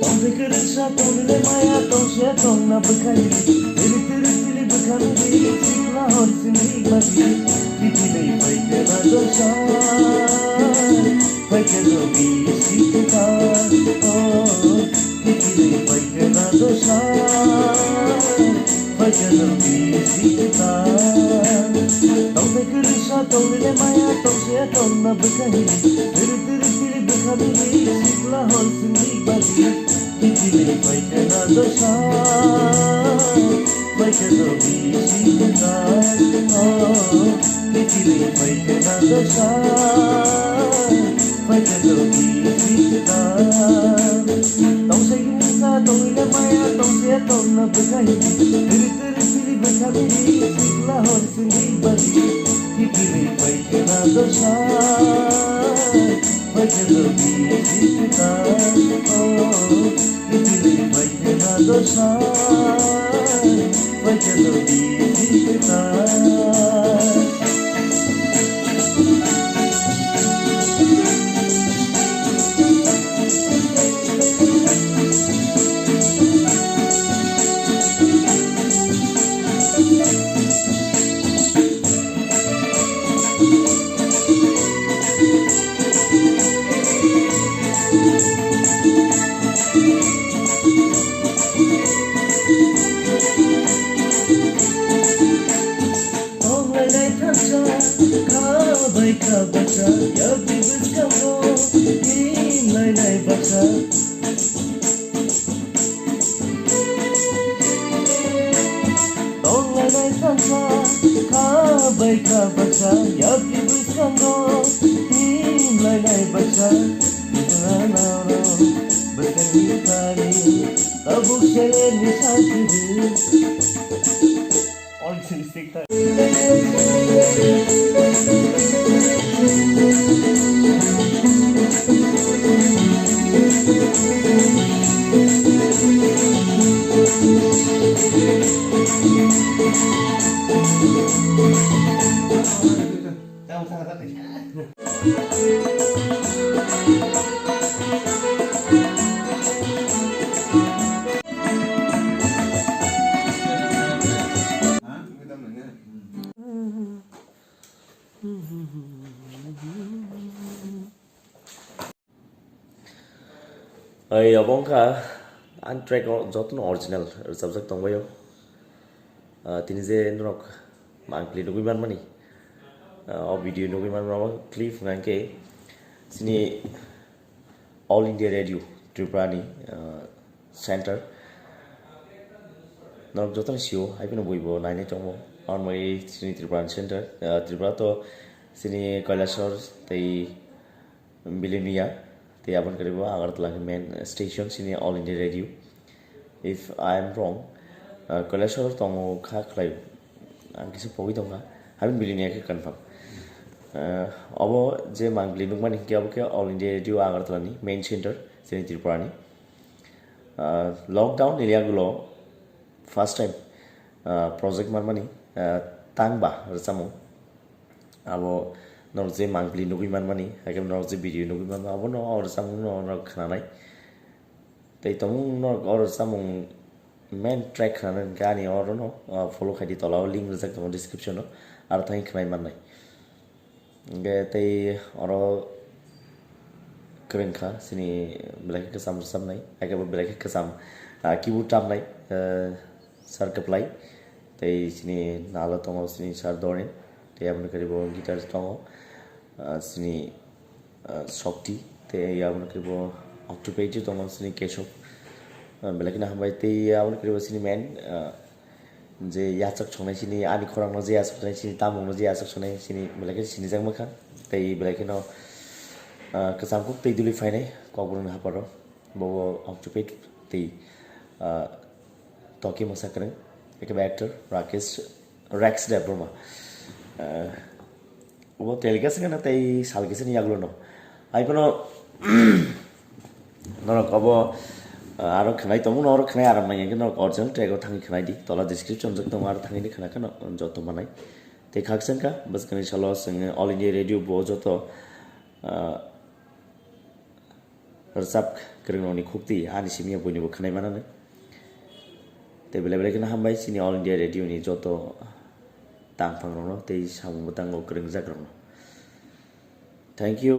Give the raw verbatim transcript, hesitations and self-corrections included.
Tongthai kwrwngsa tongwile maya tongse tongna bwkhani. Tiri tiri tiri bwkhani sikla hor sini mati. Kichilwi phaikhe na dosa. Phaikhe no bisi kwtal. Oh, kichilwi phaikhe na dosa. Phaikhe no bisi kwtal. Tongthai kwrwngsa tongwile maya tongse tongna bwkhani. Tiri tiri tiri bwkhani sikla hor sini mati. Kichilwi phaikhe na dosa, phaikhe no bisi kwtal. Oh, kichilwi phaikhe na dosa, phaikhe no bisi kwtal. Tongse gini sa tongwile maya tongse tongna bwkhani. Tiri tiri tiri bwkhani sikla hor sini mati. Kichilwi phaikhe na dosa, phaikhe no bisi kwtal. Oh, kichilwi phaikhe na dosa, phaikhe no bisi kwtal. Tonglai nai thansa, kha bai kha baksa, yakni bwskango himlai nai baksa. Tonglai nai thansa, kha bai kha baksa, yakni bwskango himlai nai baksa. Bwskango bwskango thani, tabuk se ni sakiri. All things take time. Ai, obo wngkha ani track o jotono original rwchapjak tongbaio. Ah, tini je norok mangpili nugwi manmani, ah, o video nugwi manmani obo clip hwnkha khe chini All India Radio Tripura ni, ah, center. Norok jotono sio, hai phano buibo nainai tongo. Abo wngwi chini Tripura ni center, ah, Tripura to chini Kailasor tei Bilonia, tei aboni kwrwi bo Agartala khe main station chini All India Radio. If I am wrong, uh, Kailasor tongo kha khlai, ang kisa pogwi tongkha, habini Bilonia khe confirm. Uh, obo je mangpili nukmani hinkhe obo khe All India Radio Agartala ni main center chini Tripura ni. Uh, lockdown ni yagulo first time, uh, project manmani, uh, tangba rwchapmung. Abo norok je mangpili nugwi manmani, haikhe norok je video nugwi manmani, abono o rwchapmungno norok khnanai. Tei tongmung norok o rwchapmung main track khnanai hinkhe ani orono, uh, follow khaidi, tola o link rwjak tongo description o, aro thangwi khnai mannai. Hinkhe tei oro kwrwngkha chini belai khe kwcham rwchapnai, haikhe bo belai khe kwcham, ah, keyboard tamnai, ah, Sir Kwplai, tei chini nalo tongo chini Sir Doren, tei aboni kwrwi bo guitar tongo, ah, chini ah, Shakti, tei aboni khe bo Octopaid tongmani sini Keshav. Ah, belai kheno hambai, tei aboni khe bo sini main, ah, je yachak songnai sini, ani khorang no je yachak songnai sini, tamung no je yachak songnai sini, belai khe sinijak mankha. Tei belai kheno, ah, kwcham kuk tei duli phainai Kokborok ni haparo, bo Octopaid tei, ah, Toki mwsakwrwng, ekhe actor Rakesh, Rex Debbarma. Ah, obo telikasingana tei salkisani yaglono. Ai phano norok obo, ah, aro khwnai tongmano, oro khwnai aram nangya khe norok original track o thangwi khwnai di. Tola description jok tongo, aro thangwi khwna kheno joto manai. Tei khakchangkha bwskangni salo chwng All India Radio bo joto, ah, rwchap kwrwng rokni khukti ani simi buinibo khwnai manani. Tei belai belai kheno hambai chini All India Radio ni joto tangphang rokno tei samung bwtango kwrwngjak rokno. Thank you.